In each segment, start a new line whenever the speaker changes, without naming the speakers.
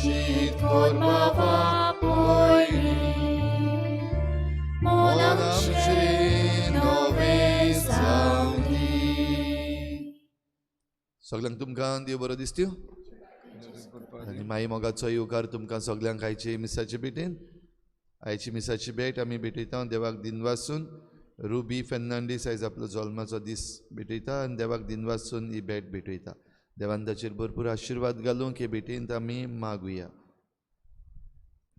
प्रायश्चित कोर बाबा पयलीं मन आमचें नवें जावं दी.
सगल्यांक तुमकां देव बरो दिसत्यो आनी माई मोगाचो येवकार तुमकां सगल्यांक आयचे मिसाचे भेटेन. आयची मिसाची भेट आमी भेटयता देवाक दिनवासून. रुबी फेर्नांडीस आयज आपलो जल्माचो दीस भेटयता आनी देवाक दिनवासून ही भेट भेटयता. देवान ताचेर भरपूर आशिर्वाद घालूंक हे भेटेंत आमी मागुया.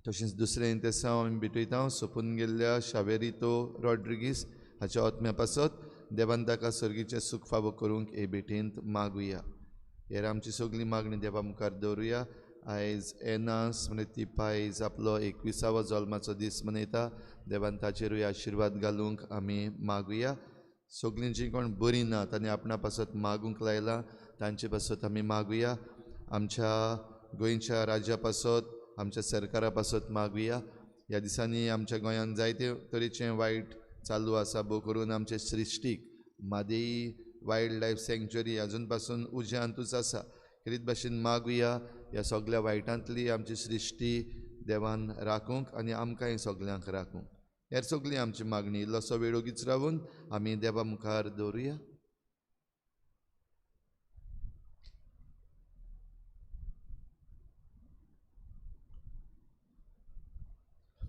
तशेंच दुसरें इंतेसांव आमी भेटयता सोंपून गेल्ल्या शावेरितो रॉड्रिगीस हाच्या आत्म्या पासत देवान ताका सर्गीचें सूख फावो करूंक हे भेटेंत मागुया. हेर आमची सगळी मागणी देवा मुखार दवरुया. आयज एना स्मृती पायज आपलो 21वो जल्माचो दीस मनयता. देवान ताचेरूय आशिर्वाद घालूंक आमी मागुया. सगळीं जीं कोण बरीं ना तांणी आपणा पासत मागूंक लायलां तांचे पासत आमी मागुया. आमच्या गोंयच्या राज्या पासत, आमच्या सरकारा पासत मागुया. ह्या दिसांनी आमच्या गोंयांत जायते तरेचें वायट चालू आसा, भोव करून आमचे सृश्टीक म्हादेई वायल्ड लायफ सँक्च्युरी अजून पासून उज्यांतूच आसा. खेरीत भाशेन मागुया ह्या सगल्या वायटांतली आमची सृश्टी देवान राखूंक आनी आमकांय सगल्यांक राखूंक. हेर सगळी आमची मागणी इल्लोसो वेळ ओगीच रावून आमी देवा मुखार दवरुया.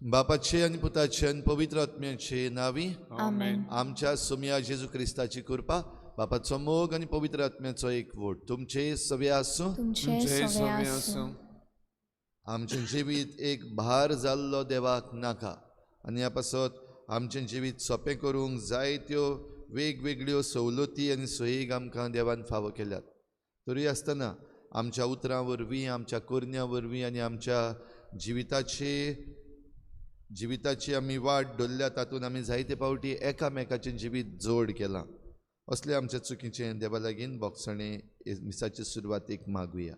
बापाचे आनी पुताचे आनी पवित्र आत्म्याचे नांवी
आमेन.
आमच्या सोमया जेजू क्रिस्ताची कृपा, बापाचो मोग आनी पवित्र आत्म्याचो एकवट तुमचे सगळे आसूं.
तुमचे सगळे आसूं.
आमचें जिवीत एक भार जाल्लो देवाक नाका आनी ह्या पासत आमचें जिवीत सोंपें करूंक जायत्यो वेगवेगळ्यो सवलती आनी सोयीक आमकां देवान फावो केल्यात. तरी आसतना आमच्या उतरां वरवीं, आमच्या करण्या वरवीं आनी आमच्या जिविताची आमी वाट धरल्या तातूंत आमी जायते फावटी एकामेकाचें जिवीत जोड केलां. असलें आमच्या चुकीचें देवा लागीं भोगसणें मिसाचे सुरवातीक मागुया.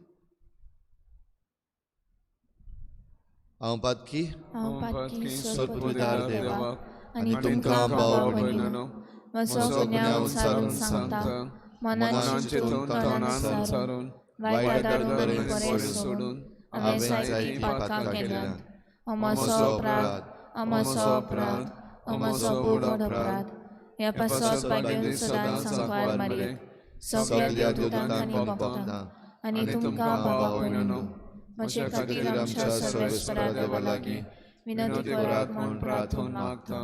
हांव पातकी
हांव पातकी
सोदपुदार
देवाक
आनी तुमकां भाव भयणींनो
म्हजो गुन्यांव सारून सांगता, मनान चिंतून तोंडान सारून वायट आदर बरें सोडून हांवें जायतीं पातकां केल्यांत. हो म्हजो अपराध, हो म्हजो अपराध, हो म्हजो व्हड अपराध. ह्या पासत बागेल सदांच सांकवार मारयेत सगळ्या देवतांक आनी भक्तांक आनी तुमकां भाव भयणींनो म्हजे खातीर आमच्या सर्वेस्परा देवा लागीं विनंती करात म्हूण प्रार्थून मागता.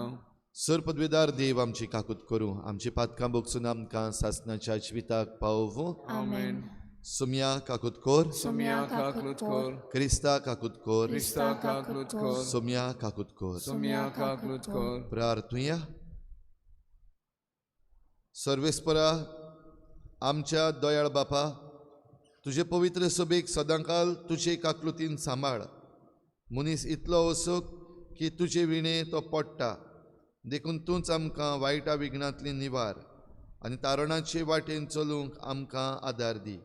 सर पदवेदार देव आमची काकूत करूं, आमची पातकां भोगसून आमकां सासणाच्या जिविताक पावोवं.
आमेन.
सुम्या काकूत कोर,
सुम्या काकूत कोर,
क्रिस्ता काकूत कोर,
क्रिस्ता काकूत कोर,
सुम्या काकूत कोर.
सुम्या काकूत कोर.
प्रार्थुया. सर्वेस्परा आमच्या दयाळ बापा, तुजे पवित्र सभेक सदांकाल तुजे काकलुतीन सांबाळ. मनीस इतलो असोक की तुजे विणे तो पडटा, देखून तूंच आमकां वायटा विघ्नांतली निवार आनी तारणाचे वाटेन चलूंक आमकां आदार दी.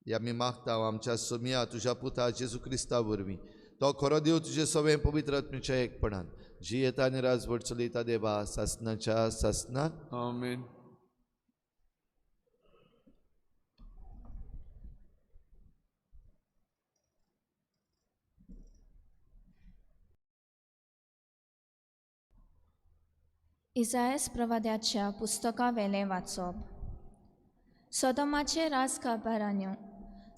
हे आमी मागता आमच्या सोमया तुज्या पुता जेजू क्रिस्ता वरवीं. तो खरो देव तुजे सगळें पवित्र आत्म्याच्या एकपणान जियेता आनी राजवट चलयता देवा सासनाच्या सासनाक.
आमेन.
इजायस प्रवाद्याच्या पुस्तकावेलें वाचप. सदमाचे राजकारभारान्यो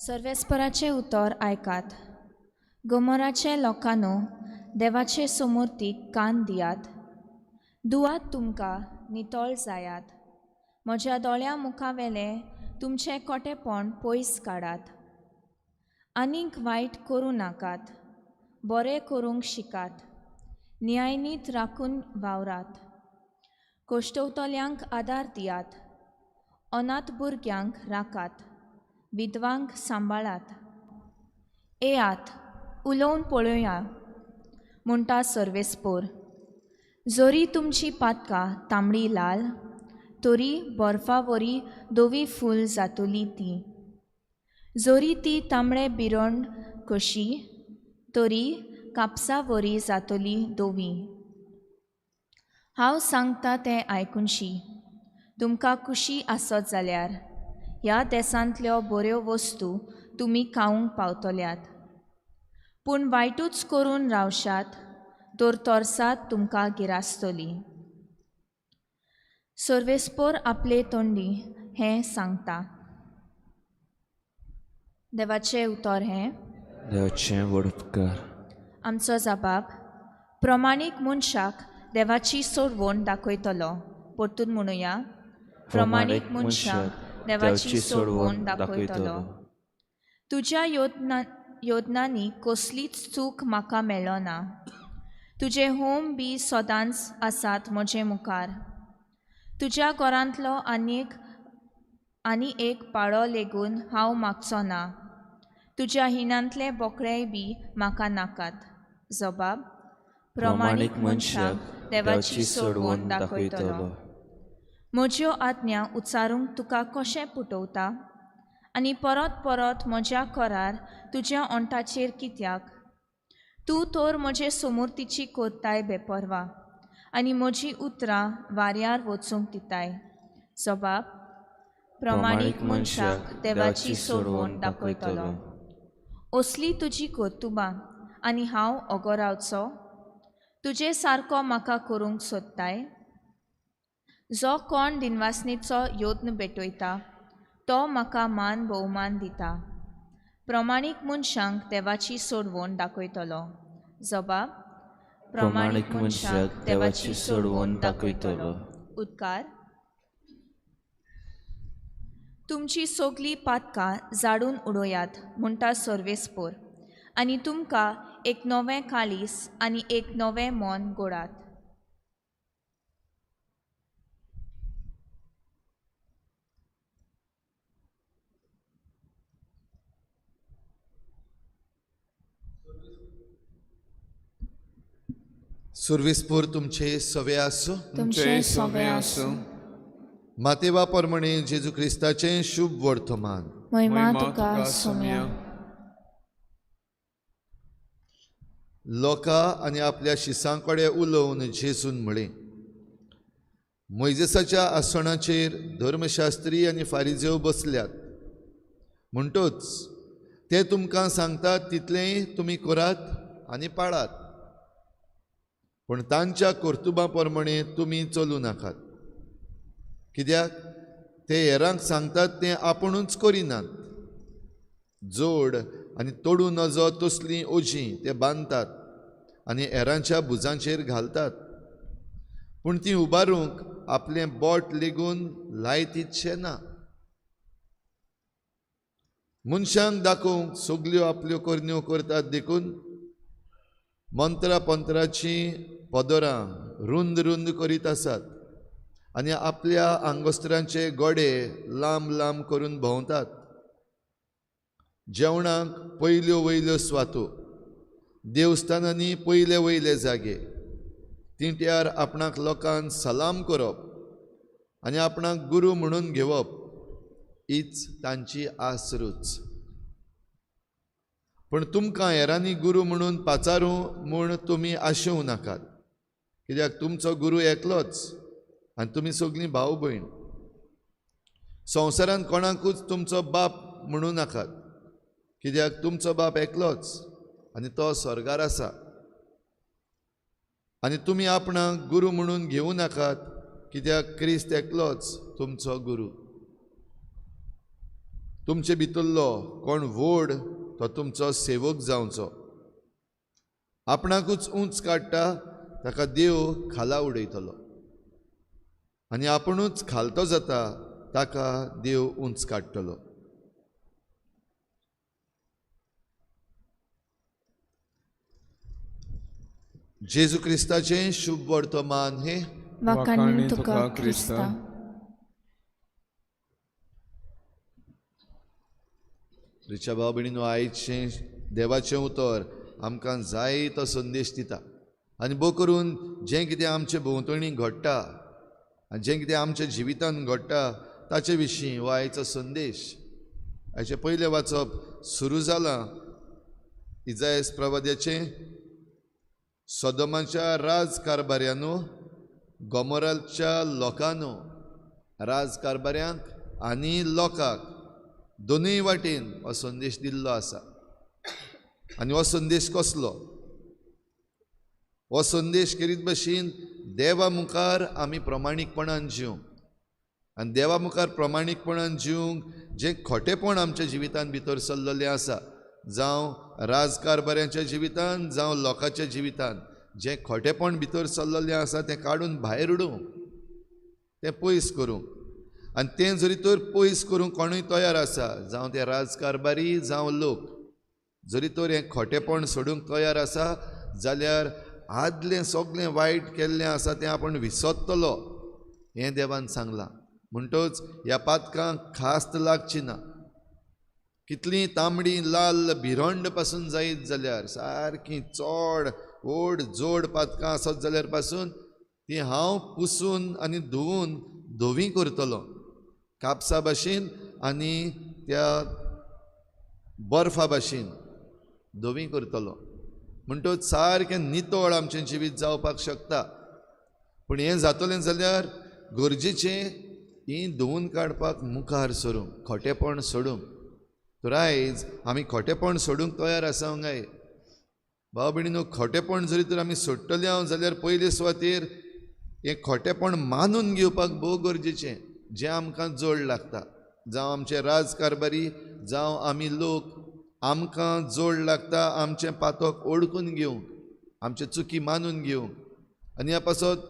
सर्वेस्पराचें उतर आयकात. गोमोराचे लोकांनो देवाचे समूर्तीक कान दियात. दुवात तुमकां नितळ जायात. म्हज्या दोळ्या मुखावेलें तुमचें कोटेपण पयस काडात. आनीक वायट करूं नाकात, बरें करूंक शिकात. न्यायनीत राखून वावरात. कश्टवतल्यांक आदार दियात. अनाथ भुरग्यांक राखात. विधवांक सांबाळात. येयात उलोवन पळोवया म्हणटा सर्वेस्पोर. जरी तुमची पातकां तांबडी लाल तरी बर्फा वरी धवी फूल जातली ती. जरी ती तांबडे बिरंड कशी तरी कापसा वरी जातली धवी. हांव सांगता तें आयकुनशी. तुमकां खुशी आसत जाल्यार ह्या देसांतल्यो बऱ्यो वस्तू तुमी खावंक पावतल्यात. पूण वायटूच करून रावशात तर तोरसात तुमकां गिरासतली. सर्वेस्पोर आपले तोंडी हें सांगता. देवाचें उतर हें.
देवाचें व्हड उपकार.
आमचो जबाब प्रमाणीक मनशाक देवाची सोडवण दाखयतलो. परतून म्हणुया, प्रमाणीक मनशाक देवाची सोडवण दाखयतलो. तुज्या योजनांनी कसलीच चूक म्हाका मेळना. तुजें होम बी सदांच आसात म्हजे मुखार. तुज्या घरांतलो आनी एक पाळो लेगून हांव मागचो ना. तुज्या हिणांतले बोकडेय बी म्हाका नाकात. जबाब
प्रमाणीक मनशाक देवाची सोडवण दाखयतलो.
म्हज्यो आज्ञा उच्चारूंक तुका कशें पुटवता आनी परत परत म्हज्या करार तुज्या ओंठाचेर कित्याक? तूं तर म्हजे समूर्तीची कोत्ताय बेपर्वा आनी म्हजी उतरां वाऱ्यार वचूंक दिताय. जबाब
प्रमाणीक मनशाक देवाची सोडवण दाखयतलो.
असली तुजी कर्तुबां आनी हांव ओगो रावचो? तुजे सारको म्हाका करूंक सोदताय? जो कोण दिनवासनेचो यत्न भेटयता तो म्हाका मान भोवमान दिता. प्रमाणीक मनशांक देवाची सोडवण दाखयतलो. जबाब
प्रमाणीक मनशाक देवाची सोडवण दाखयतलो.
उदकार. तुमची सगळीं पातकां जाडून उडयात म्हणटा सर्वेस्पोर आनी तुमकां एक नवें काळीज आनी एक नवें मन गोडात.
सुर्वेस्पोर तुमचे सवे आसूं.
तुमचे सवे आसूं.
मातेवा प्रमाणे जेजू क्रिस्ताचें शुभ वर्तमान.
महिमा तुका सोम्या.
लोकां आनी आपल्या शिसां कडेन उलोवन जेजून म्हळें, मोयजेसाच्या आसणाचेर धर्मशास्त्री आनी फारिजेव बसल्यात, म्हणटच ते तुमकां सांगतात तितलेंय तुमी करात आनी पाळात, पूण तांच्या कर्तुबां प्रमाणे तुमी चलूं नाकात. कित्याक ते हेरांक सांगतात तें आपुणूच करिनात. जोड आनी तोडूं नजो तसलीं ओजीं ते बांदतात आनी हेरांच्या भुजांचेर घालतात, पूण तीं उबारूंक आपलें बोट लेगून लायतीतशें ना. मनशांक दाखोवंक सगल्यो आपल्यो करण्यो करतात देखून मंत्रा पंत्राचीं पदरां रुंद रुंद करीत आसात आनी आपल्या आंगवस्त्रांचे गोडे लांब लांब करून भोंवतात. जेवणाक पयल्यो वयल्यो स्वातो, देवस्थानांनी पयले वयले जागे, तिंट्यार आपणाक लोकांक सलाम करप आनी आपणाक गुरू म्हणून घेवप हीच तांची आसरूच. पूण तुमकां हेरांनी गुरू म्हणून पाचारूं म्हूण तुमी आशेवं नाकात, कित्याक तुमचो गुरू एकलोच आनी तुमी सगळीं भाव भयण. संवसारांत कोणाकूच तुमचो बाप म्हणूं नाकात, कित्याक तुमचो बाप एकलोच आनी तो स्वर्गार आसा. आनी तुमी आपणाक गुरू म्हणून घेवं नाकात, कित्याक क्रिस्त एकलोच तुमचो गुरू. तुमचे भितरलो कोण व्हड तो तुमचो सेवक जावचो. आपणाकूच उंच काडटा ताका देव खाला उडयतलो आनी आपुणूच खालतो जाता ताका देव उंच काडटलो. जेजू क्रिस्ताचें शुभ वर्तमान हें.
वाखाणनी तुका क्रिस्ता.
रिच्या भाव भयणीनो, आयचें देवाचें उतर आमकां जाय तो संदेश दिता आनी भोव करून जें कितें आमचे भोंवतणी घडटा आनी जें कितें आमच्या जिवितांत घडटा ताचे विशीं हो आयचो संदेश. आयचें पयलें वाचप सुरू जालां इजायस प्रवाद्याचें. सोदोमाच्या राजकारभाऱ्यांनो, गोमोराच्या लोकांनो, राजकारभाऱ्यांक आनी लोकांक दोनूय वाटेन हो संदेश दिल्लो आसा. आनी हो संदेश कसलो? हो संदेश करीत भशेन देवा मुखार आमी प्रमाणीकपणान जिवंक आनी देवा मुखार प्रमाणीकपणान जिवंक जें खोटेपण आमच्या जिवितान भितर सरलेलें आसा, जावं राजकारभाऱ्यांच्या जिवितान जावं लोकांच्या जिवितान जें खोटेपण भितर सरलेलें आसा तें काडून भायर उडोवंक, तें पयस करूंक. आनी तें जरी तर पयस करूंक कोणूय तयार आसा, जावं ते राजकारभारी जावं लोक, जरी तर हें खोटेपण सोडूंक तयार आसा जाल्यार आदलें सगळें वायट केल्लें आसा तें आपूण विसरतलो हें देवान सांगलां. म्हणटच ह्या पातकांक खास्त लागची ना. कितलीं तांबडी लाल भिरंड पासून जायत जाल्यार, सारकी चड व्हड जोड पातकां आसत जाल्यार पासून ती हांव पुसून आनी धुवून धवी करतलो कापसा भाशेन आनी त्या बर्फा भाशेन धवी करतलो. म्हणटच सारकें नितळ आमचें जिवीत जावपाक शकता. पूण हें जातलें जाल्यार गरजेचें हीं धुवून काडपाक मुखार सरूंक, खोटेपण सोडूंक. तर आयज आमी खोटेपण सोडूंक तयार आसा काय? भाव भयणीनो, खोटेपण जरी तर आमी सोडटले हांव जाल्यार पयले सुवातेर हें खोटेपण मानून घेवपाक भोव गरजेचें, जें आमकां जोड लागता. जावं आमचे राजकारभारी जावं आमी लोक, आमकां जोड लागता आमचें पातक ओळखून घेवंक, आमचे चुकी मानून घेवंक. आनी ह्या पासत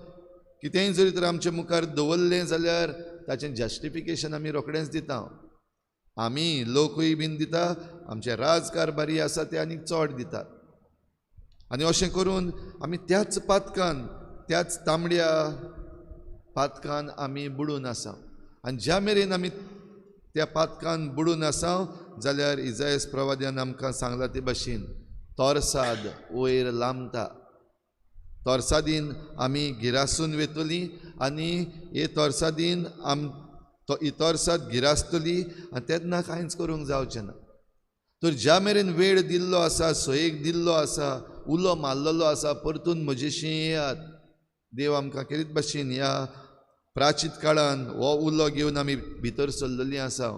कितेंय जरी तर आमचे मुखार दवरलें जाल्यार ताचें जस्टिफिकेशन आमी रोखडेंच दिता. आमी लोकूय बीन दिता, आमचे राजकारभारी आसा ते आनीक चड दितात. आनी अशें करून आमी त्याच पातकान, त्याच तांबड्या पातकान आमी बुडून आसा. आनी ज्या मेरेन आमी त्या पातकान बुडून आसा जाल्यार इजायस प्रवाद्यान आमकां सांगला ते भाशेन तोरसाद वयर लांबता, तोरसादीन आमी गिरासून वेतली आनी हे तोरसादीन ही तोरसाद गिरासतली आनी तेन्ना कांयच करूंक जावचें ना. तर ज्या मेरेन वेळ दिल्लो आसा, सोयेक दिल्लो आसा, उलो मारलेलो आसा, परतून म्हजेशी येयात. देव आमकां केरीत भाशेन ह्या प्राचीत काळान हो उलो घेवन आमी भितर सरलेलीं आसा,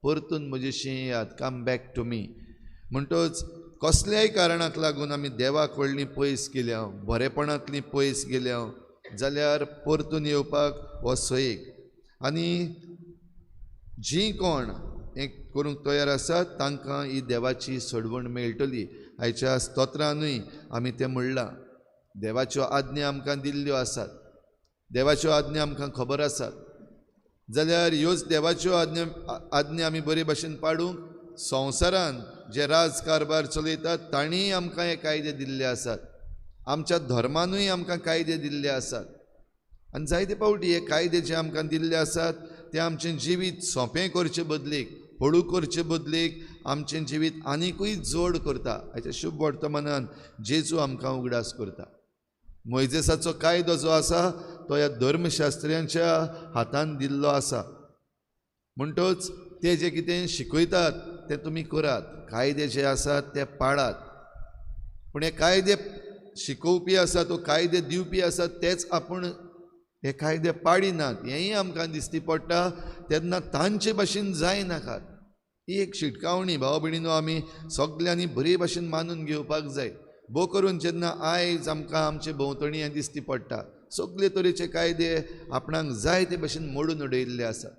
परतून म्हजेशी येयात, कम बॅक टू मी. म्हणटच कसल्याय कारणाक लागून आमी देवाक व्हडलीं पयस गेल्या, बरेपणांतलीं पयस गेल्या जाल्यार परतून येवपाक हो सोयेक. आनी जीं कोण हें करूंक तयार आसात तांकां ही देवाची सोडवण मेळटली. आयच्या स्तोत्रानूय आमी तें म्हणलां, देवाच्यो आज्ञा आमकां दिल्ल्यो आसात, देवाच्यो आज्ञा आमकां खबर आसात जाल्यार ह्योच देवाच्यो आज्ञा आमी बरे भाशेन पाडूंक संवसारान जे राजकारभार चलयतात तांणीय आमकां हे कायदे दिल्ले आसात, आमच्या धर्मानूय आमकां कायदे दिल्ले आसात. आनी जायते फावटी हे कायदे जे आमकां दिल्ले आसात ते आमचें जिवीत सोंपें करचे बदलेक, हळू करचे बदलेक आमचें जिवीत आनिकूय जोड करता. हाच्या शुभ वर्तमानान जेजू आमकां उगडास करता. मोयजेसाचो कायदो जो आसा तो ह्या धर्मशास्त्र्यांच्या हातान दिल्लो आसा. म्हणटच ते जे कितें शिकयतात तें तुमी करात, कायदे जे आसात ते पाळात. पूण हे कायदे शिकोवपी आसा, तो कायदे दिवपी आसा, तेच आपूण हे कायदे पाडिनात हेंय आमकां दिसती पडटा. तेन्ना तांचे भाशेन जायनाकात. ही एक शिटकावणी भाव भयणीनो आमी सगल्यांनी बरे भाशेन मानून घेवपाक जाय. भोव करून जेन्ना आयज आमकां आमचे भोंवतणी हें दिसती पडटा, सगळे तरेचे कायदे आपणाक जाय ते भाशेन मोडून उडयल्ले आसात.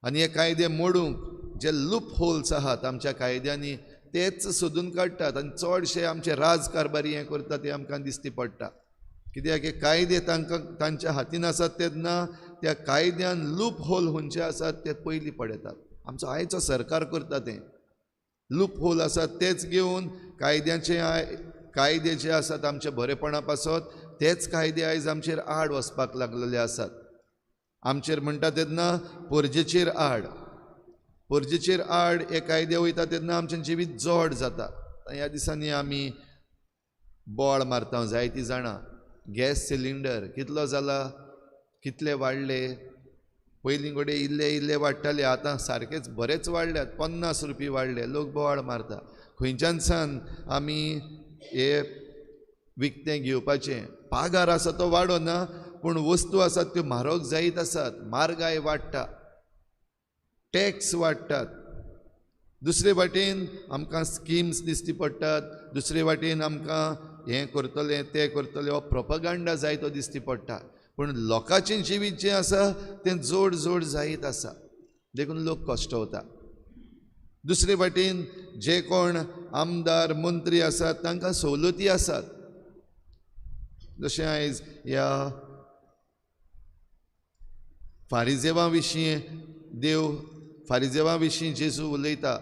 आनी हे कायदे मोडूंक जे लूप होल्स आहात आमच्या कायद्यांनी तेच सोदून काडटात. आनी चडशे आमचे राजकारभारी हें करतात तें आमकां दिसती पडटा. कित्याक हे कायदे तांकां तांच्या हातीन आसात तेन्ना त्या कायद्यान लूप होल खंयचे आसात ते पयलीं पळयतात. आमचो आयचो सरकार करता तें, लूप होल आसात तेच घेवन कायद्याचे कायदे जे आसात आमच्या बरेपणा पासत तेच कायदे आयज आमचेर आड वचपाक लागलेले आसात. आमचेर म्हणटा तेन्ना परजेचेर आड, परजेचेर आड हे कायदे वयता तेन्ना आमचें जिवीत जड जाता. ह्या दिसांनी आमी बोळ मारता जायतीं जाणां, गॅस सिलिंडर कितलो जाला, कितले वाडले, पयलीं कडेन इल्ले इल्ले वाडटाले, आतां सारकेच बरेच वाडल्यात, 50 रुपया वाडले, लोक बोवाळ मारता. खंयच्यान सान आमी हे विकतें घेवपाचें, पागार आसा तो वाडोना पूण वस्तू आसात त्यो म्हारग जायत आसात, म्हारगाय वाडटा, टॅक्स वाडटात. दुसरे वाटेन आमकां स्किम्स दिश्टी पडटात, दुसरे वाटेन आमकां हें करतलें तें करतलें हो प्रोपगांडा जायतो दिश्टी पडटा. पूण लोकांचें जिवीत जें आसा तें जोड जोड जायत आसा, देखून लोक कश्टवता. दुसरे वाटेन जे कोण आमदार मंत्री आसात तांकां सवलती आसात. जशें आयज ह्या फारिजेवा विशीं देव फारिजेवा विशीं जेजू उलयता.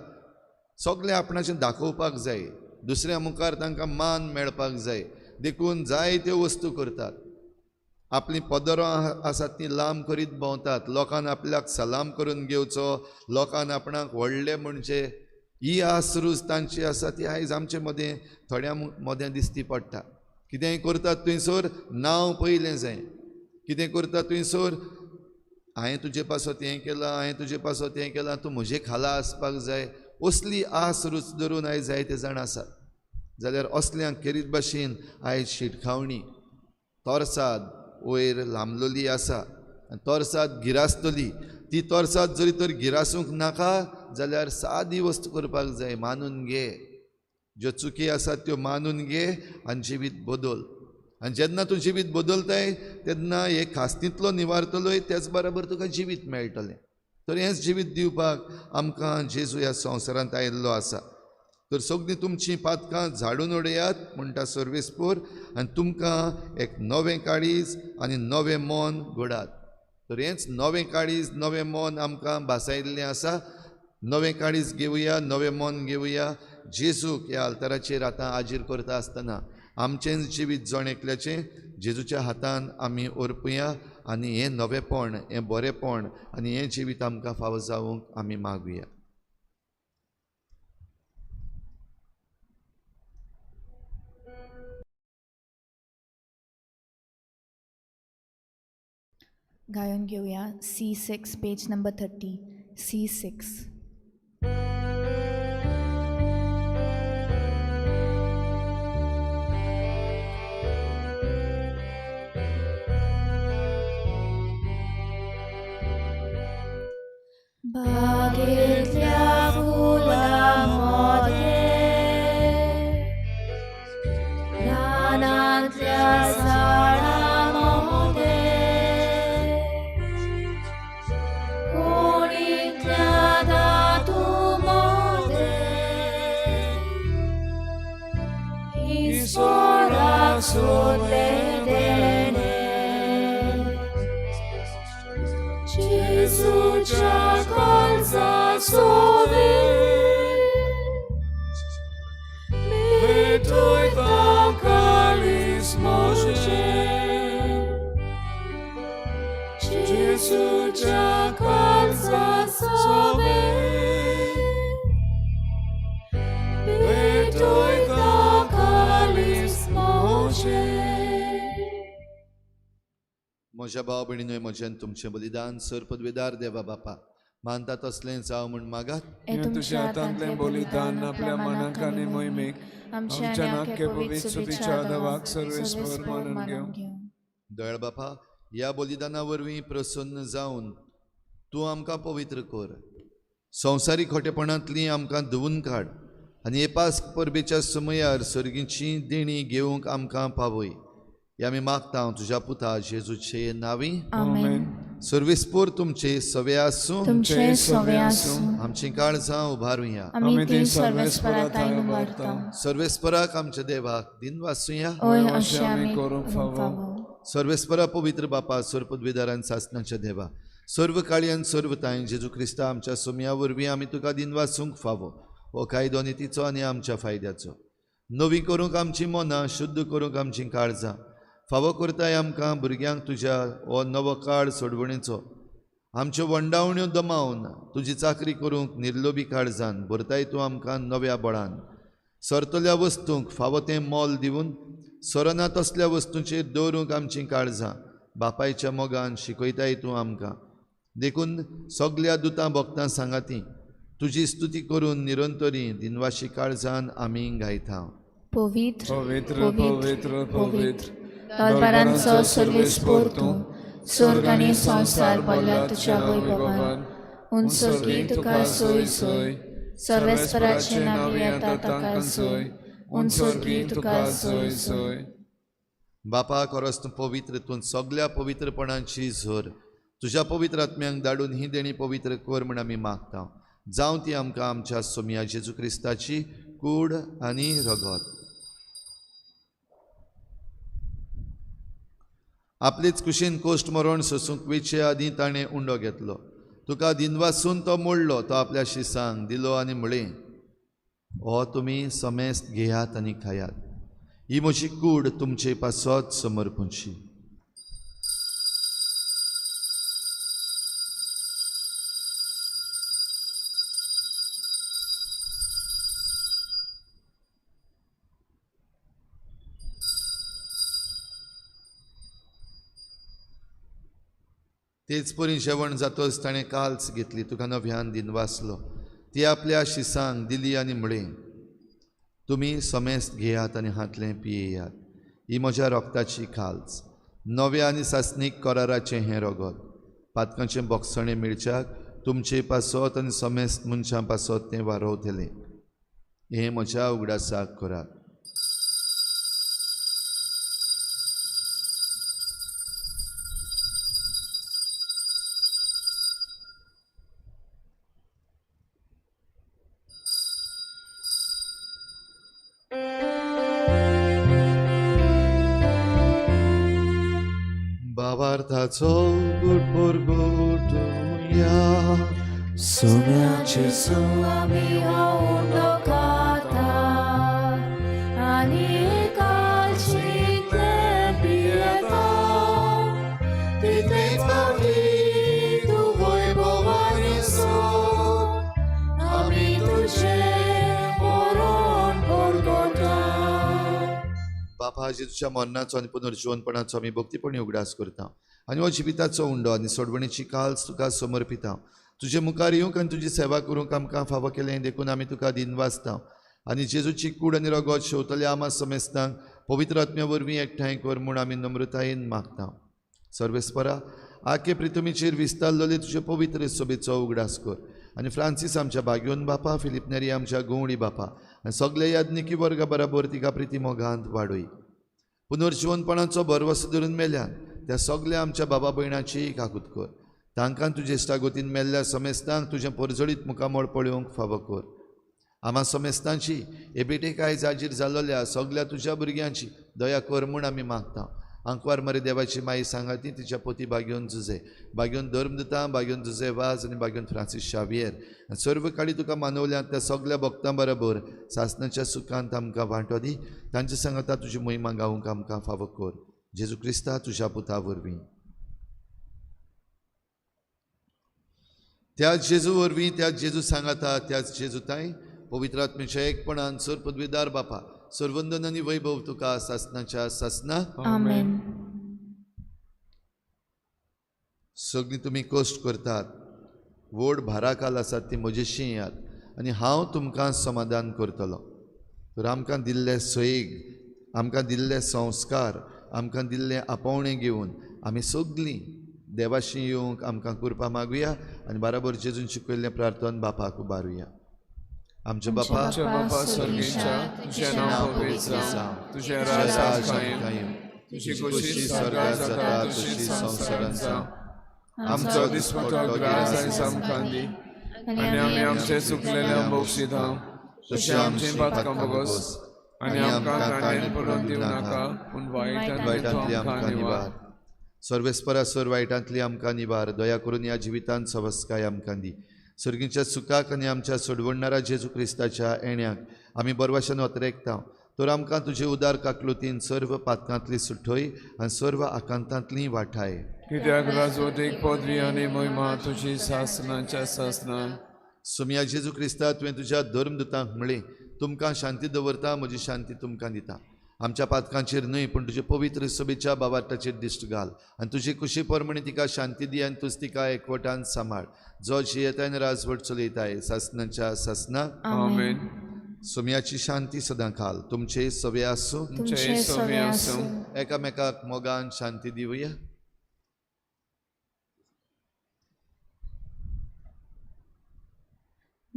सगळें आपणाचें दाखोवपाक जाय, दुसऱ्या मुखार तांकां मान मेळपाक जाय, देखून जायत्यो वस्तू करतात. आपलीं पदरां आसात तीं लांब करीत भोंवतात, लोकान आपल्याक सलाम करून घेवचो, लोकान आपणाक व्हडले म्हणजे ही आस रूच तांची आसा ती आयज आमचे मदें थोड्यां मदें दिसती पडटा. कितेंय करतात थंयसर नांव पयलें जाय, कितें करता थंयसर हांवें तुजे पासत हें केलां, हांवें तुजे पासत हें केलां, तूं म्हजे खाला आसपाक जाय, असली आस रूच धरून आयज जायते जाण आसात. जाल्यार असल्यांक खेरीत भाशेन आयज शिटखावणी तोरसाद वयर लांबलोली आसा आनी तोरसाद गिरासतली. ती तोरसाद जरी तर गिरासूंक नाका जाल्यार सादी वस्तू करपाक जाय, मानून घे ज्यो चुकी आसात त्यो मानून घे आनी जिवीत बदल. आनी जेन्ना तूं जिवीत बदलताय तेन्ना हे खास्तींतलो निवारतलोय, त्याच बराबर तुका जिवीत मेळटलें. तर हेंच जिवीत दिवपाक आमकां जेजू ह्या संवसारांत आयिल्लो आसा. तर सगळीं तुमचीं पातकां झाडून उडयात म्हणटा सर्वेस्पोर, आनी तुमकां एक नवें काळीज आनी नवें मन घडात. तर हेंच नवें काळीज नवें मन आमकां भासायिल्लें आसा. नवें काळीज घेवया, नवें मन घेवया. जेजूक ह्या आल्ताराचेर आतां आजीर करता आसतना आमचेंच जिवीत जण एकल्याचें जेजूच्या हातान आमी ओरपुया आनी हें नवेंपण, हें बरेंपण आनी हें जिवीत आमकां फावो जावंक आमी मागुया.
गायन घेवया C6 page number 30 C6. बागेंतल्या फुलां मोदें, रानांतल्या झाडां मोदें, कोणींतल्या धातू मोदें, इसोराक सोदलें देणें. जेजूच्या काळजा सोवे
भेटयता काळीज म्हजें, जेजूच्या काळजा सोवे भेटयता काळीज म्हजें.
म्हज्या भाव भयणीनूय म्हजें तुमचें बलिदान सर पदवेदार देवा बापा मानता तसलें जावं म्हूण मागात.
हें
तुज्या हातांतलें बलिदान आपल्या मनाक आनी मोहिमेक
आमच्या आनी आख्या पवित्र सुतीच्या देवाक सर्वेस्पर मानून घेवं.
दयाळ बापा, ह्या बलिदाना वरवीं प्रसन्न जावन तूं आमकां पवित्र कर, संवसारीक खोटेपणांतलीं आमकां धुवून काड आनी हे पास्क परबेच्या समयार सर्गीची देणी घेवंक आमकां पावय. हे आमी मागता तुज्या पुता जेजूचे नांवी.
आमेन.
सर्वेस्पोर तुमचे सवे आसूं.
तुमचे सवे आसूं.
आमचीं काळजां उबारुया.
आमी ती सर्वेस्परा थांय उबारता.
सर्वेस्पराक आमच्या देवाक दिनवासुया.
ओय अशें आमी करूंक फावो.
सर्वेस्परा पवित्र बापा, सर्वपदवीदारान सासनाच्या देवा, सर्व काळयान सर्व तांय जेजू क्रिस्ता आमच्या सोमया वरवीं आमी तुका दिनवासूंक फावो. हो कायदो नितीचो आनी आमच्या फायद्याचो. नवी करूंक आमची मनां, शुद्ध करूंक आमचीं काळजां फावो करताय आमकां भुरग्यांक तुज्या हो नवो काळ सोडवणेचो. आमच्यो वंडावण्यो दमावन तुजी चाकरी करूंक निर्लोभी काळजान भरताय तूं आमकां नव्या बळान. सरतल्या वस्तूंक फावो तें मोल दिवन सरना तसल्या वस्तूंचेर दवरूंक आमचीं काळजां बापायच्या मोगान शिकयताय तूं आमकां. देखून सगल्या दुतां भक्तां सांगाती तुजी स्तुती करून निरंतरी दिनवाशी काळजान आमी गायता.
पवित्र
पवित्र पवित्र पवित्र
दरबारांचो सर्वेस्पोर तूं, स्वर्ग आनी संवसार भरला तुज्या वैभवान. उंचकी तुका सोय सोय, सर्वेस्पराचें नांव येता ताका सोय उंचोर्गी तुका सोय सोय.
बापा खरोच तूं पवित्र, तूं सगल्या पवित्रपणाची झर. तुज्या पवित्र आत्म्यांक धाडून ही देणी पवित्र कर म्हण आमी मागता. जावं ती आमकां आमच्या सोमया जेजू क्रिस्ताची कूड आनी रगत. आपलेच कुशीन कोश्ट मरण सोसूंक वेचे आदीं ताणें उंडो घेतलो. तुका दिनवासून तो मोडलो, तो आपल्या शिसांक दिलो आनी म्हळें, हो तुमी समेस्त घेयात आनी खायात, ही म्हजी कूड तुमचे पासत समर्पूंची. तेच परी जेवण जातच ताणें काल्स घेतली, तुका नव्यान दिनवासलो, ती आपल्या शिसांक दिली आनी म्हळें, तुमी समेस्त घेयात आनी हांतलें पियेयात, ही म्हज्या रोगताची खाल्स, नव्या आनी सासणीक कराराचें हें रगत. पातकांचें बोगसणें मेळच्याक तुमचे पासत आनी समेस्त मनशां पासत तें वारोवतलें. हें म्हज्या उगडासाक करात. बाबार्थाचो गुट गुटुया
सोम्याचे
आमी हो उंडो खाता आनी कालचीतलें पियेता, तितलेच फावटी तूं वैभवान सोद आमी तुजें मरण परगटा.
बापा जेजूच्या मरणाचो आनी पुनर्जिवनपणाचो आमी भक्तीपणी उगडास करता आनी हो जिविताचो उंडो आनी सोडवणीची काल्स तुका समर्पिता. तुजे मुखार येवंक आनी तुजी सेवा करूंक आमकां फावो केलें देखून आमी तुका दिनवासता. आनी जेजूची कूड आनी रगत शेवतल्या आमा समेस्तांक पवित्र आत्म्या वरवीं एकठांय कर म्हूण आमी नम्रतायेन मागता. सर्वेस्परा आखे प्रितुमीचेर विस्तारलेले तुजे पवित्र सोबेचो उगडास कर आनी फ्रांसीस आमच्या भाग्योन बापा, फिलीप नेरी आमच्या गवळी बापा आनी सगळे याज्ञिकी वर्गा बराबर तिका प्रिती मोगांत वाडय. पुनर्जिवनपणाचो भरवसो धरून मेल्यान त्या सगल्या आमच्या बाबा भयणाची काकूत कर. तांकां तुजे इश्टागतीन मेल्ल्या समेस्तांक तुजें परजळीत मुखामळ पळोवंक फावो कर. आमा समेस्तांची हे भेटेक आयज हाजीर जाल्ल्या सगल्या तुज्या भुरग्यांची दया कर म्हूण आमी मागता. आंकवार मरे देवाची माई सांगाती तिच्या पोती बागेवन जुजे, बागेवन धर्मदूता, बागेवन जुजे वाज आनी बागेवन फ्रांसीस शावियर आनी सर्व काळी तुका मानवल्यात त्या सगल्या भक्तां बरोबर सासणाच्या सुखांत आमकां वांटो दी. तांचे सांगाता तुजी महिमा गावंक आमकां फावो कर. जेजू क्रिस्ता तुज्या पुता वरवीं. त्याच जेजू वरवीं, त्याच जेजू सांगाता, त्याच जेजू ताई पवित्र आत्म्याच्या एकपणान सर पदवीदार बापा सर्वंदन आनी वैभव तुका सासणाच्या सासना.
आमेन.
सगळीं तुमी कश्ट करतात, व्हड भाराकाल आसात ती म्हजेशी येयात आनी हांव तुमकां समाधान करतलो. तर आमकां दिल्ले सैग, आमकां दिल्ले संस्कार, आमकां दिल्ले आपोवणें घेवन आमी सगळीं देवाशी येवंक आमकां कृपा मागुया आनी बराबर जेजून शिकयल्लें प्रार्थन बापाक उबारुया. आमच्या बापा
आमच्या बापा स्वर्गीच्या, तुजें नांव पवित्र जावं, तुजें राज कायम, तुजी खोशी स्वर्गात जाता तशी संवसारांत जावं. आमचो दिसपट्टो ग्रास आयज आमकां दी आनी आमी आमचे चुकलेल्या बक्षिता तशें आमचें पातकां भोगोस आनी आमकां ताणें पडून दिवं नाका, पूण वायटांतली आमकां निवार.
सर्वेस्परा सर वायटांतली आमकां निवार. दया करून ह्या जिवितांत सवस्काय आमकां दी. सर्गीच्या सुखाक आनी आमच्या सोडवणणारा जेजू क्रिस्ताच्या येण्याक आमी बरवाशान अतरेकता. तर आमकां तुजे उदार काकलुतीन सर्व पातकांतली सुठय आनी सर्व आकांतांतली वाठाय.
कित्याक राजवटीक पदवी आनी महिमा तुजी सासणाच्या सासणा.
सोमया जेजू क्रिस्ता, तुवें तुज्या धर्मदूतांक म्हळें, तुमकां शांती दवरता, म्हजी शांती तुमकां दिता. आमच्या पातकांचेर न्हय पूण तुजे पवित्र सभेच्या बाबाटाचेर दिश्ट घाल आनी तुजी कुशी प्रमाणे तिका शांती दी आनी तूच तिका एकवटान सांबाळ, जो जियेताय आनी राजवट चलयताय सासणाच्या सासना.
आमेन.
सोमयाची शांती सदां खाल तुमचे सवे आसूं.
तुमचे सवे आसूं.
एकामेकाक मोगान शांती दिवया.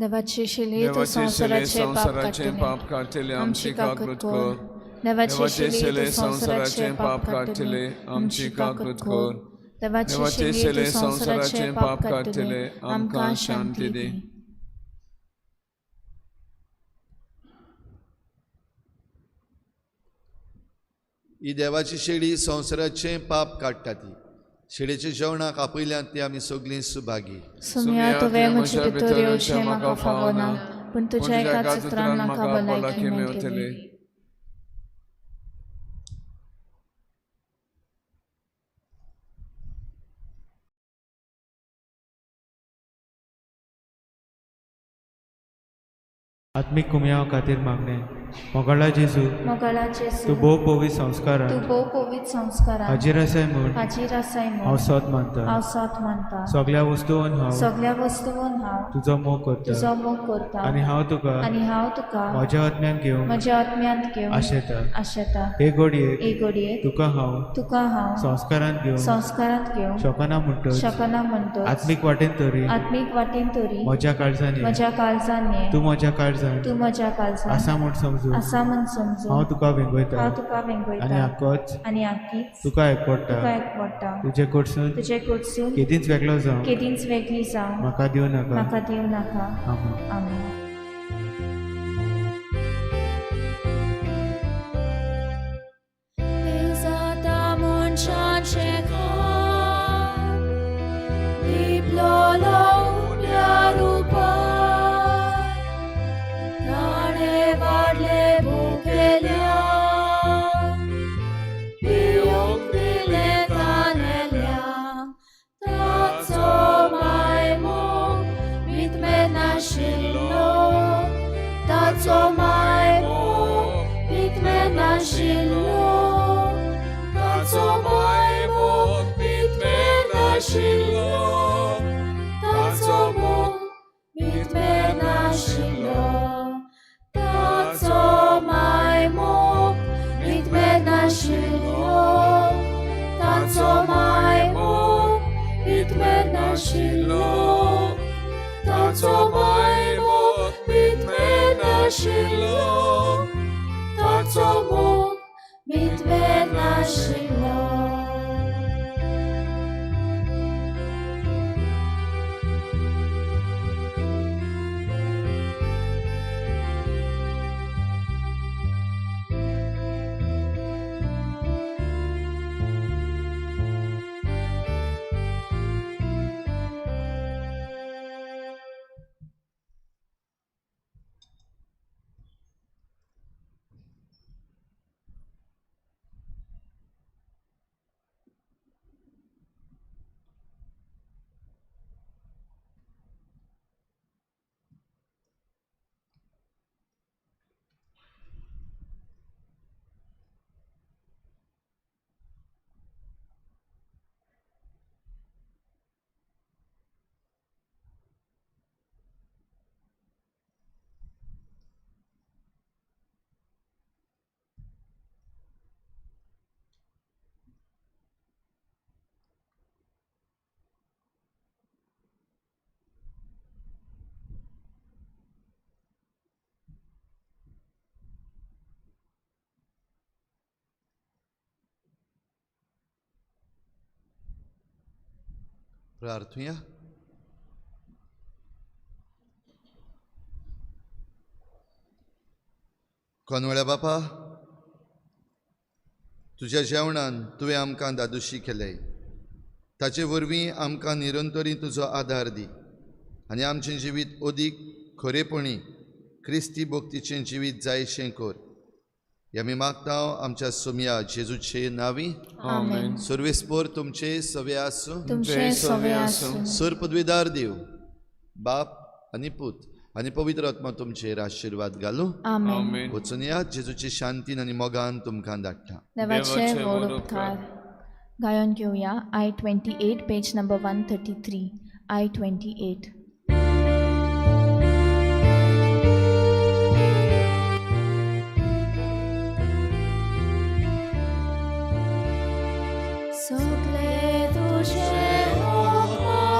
देवाची शेली तूं
देवाचे शेले
संवसाराचें पाप
संवसाराचें
काडटली
पाप काडटले आमची काकूत कर.
देवाची
देवाचे
शेली
शेले
तूं
संवसाराचें पाप काडटले आमची काकूत कर.
देवाची
देवाचे
शेली
शेले
तूं
संवसाराचें पाप काडटले आमकां शांती दी.
ही देवाची शेळी संवसाराचें पाप काडटा ती शेळेच्या जेवणाक आपयल्यात ती आमी सगळीं सुभागी.
सुमया तुवें म्हजे भितर येवचें म्हाका फावना, पूण तुज्या एकाच उतरान म्हाका भलायकी मेळटली.
आत्मीक कुमयाव खातीर मागणें. मोगाळा जेजू,
मोगाळा जेजू,
तूं भोव पवित्र संस्कारान
तूं भोव पवित्र संस्कारान
हाजीर आसाय म्हूण
हाजीर आसाय
हांव
म्हूण
सोद मानता.
हांव सोद मानता.
सगळ्या वस्तून हांव
सगळ्या वस्तून हांव
तुजो मोग करता
तुजो मोग करता
आनी हांव तुका
आनी हांव तुका
म्हज्या आत्म्यान घेवंक
म्हज्या आत्म्यांत घेवन
आशेता.
आशेता.
हे घडयेक
हे घडयेक
तुका हांव
तुका हांव
संस्कारांत घेवंक
संस्कारांत घेवंक
शकना म्हणटच
शकना म्हणटच
आत्मीक वाटेन तरी
आत्मीक वाटेन तरी
म्हज्या काळजान ये.
म्हज्या काळजान ये.
तूं म्हज्या काळजान
तूं म्हज्या काळजान
आसा म्हूण समजून
आसा म्हूण समजून
हांव तुका वेंगयता
हांव तुका
आनी
वेंगयता
आकोच
आनी आकीच
तुका एकवडटा.
तुका एकवडटा.
तुजे कडसून
तुजे कडसून
केदींच वेगळो जावं
केदींच वेगळी जावं
म्हाका दिवं नाका.
म्हाका दिवं नाका.
आमेन.
आमेन. जाता मनशाचें खाण लिपलोलो उण्या रुपान ताणें वाडलें भुकेल्या पिवंक दिलें तानेल्या ताचो मायमोग मितमेन आशिल्लो ताचो मायमोग मितमेन आशिल्लो ताचो मायमोग मितमेन आशिल्लो ताचो मोग मितमेन आशिल्लो ताचो मायमोग मितमेन आशिल्लो ताचो मायमोग मितमेन आशिल्लो ताचो मायमोग मितमेन आशिल्लो ताचो मोग मितमेन आशिल्लो.
प्रार्थुया. कोनवळ्या बापा, तुज्या जेवणान तुवें आमकां दादोशी केलें, ताचे वरवीं आमकां निरंतरी तुजो आदार दी आनी आमचें जिवीत अदीक खरेपणी क्रिस्ती भक्तीचें जिवीत जायशें कर. हे आमी मागता आमच्या सोमया जेजूचे नांवी.
आमेन.
सर्वेस्पोर तुमचे सवे आसूं.
तुमचें सवे आसूं.
सर पदवीदार देव बाप आनी पूत आनी पवित्र आत्मा तुमचेर आशिर्वाद घालूं.
आमेन.
आमेन.
वचून या जेजूची शांतीन आनी मोगान तुमकां धाडटा.
देवाचे व्हड उपकार. गायन घेवया I 28 page number 133. I 28. सगळे तुजे उपकार,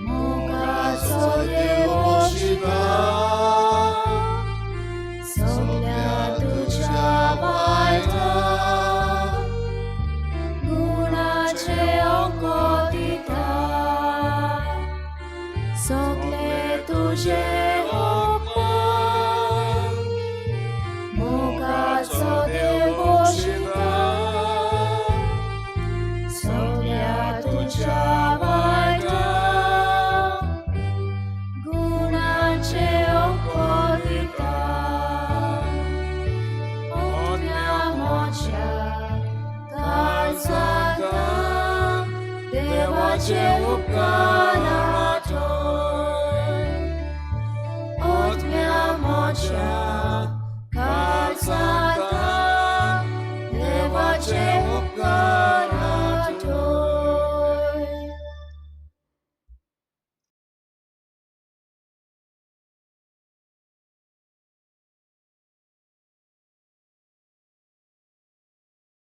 मोगाचो सगळ्या तुज्या वायटा गुणाचे ओको दिता सगळे तुजे उपकार मोगाचो देव पोशिता सगळ्या तुज्या वायटा गुणाचे ओको दिता ओन्या मोच्या काळजांत देवाचे उपकार.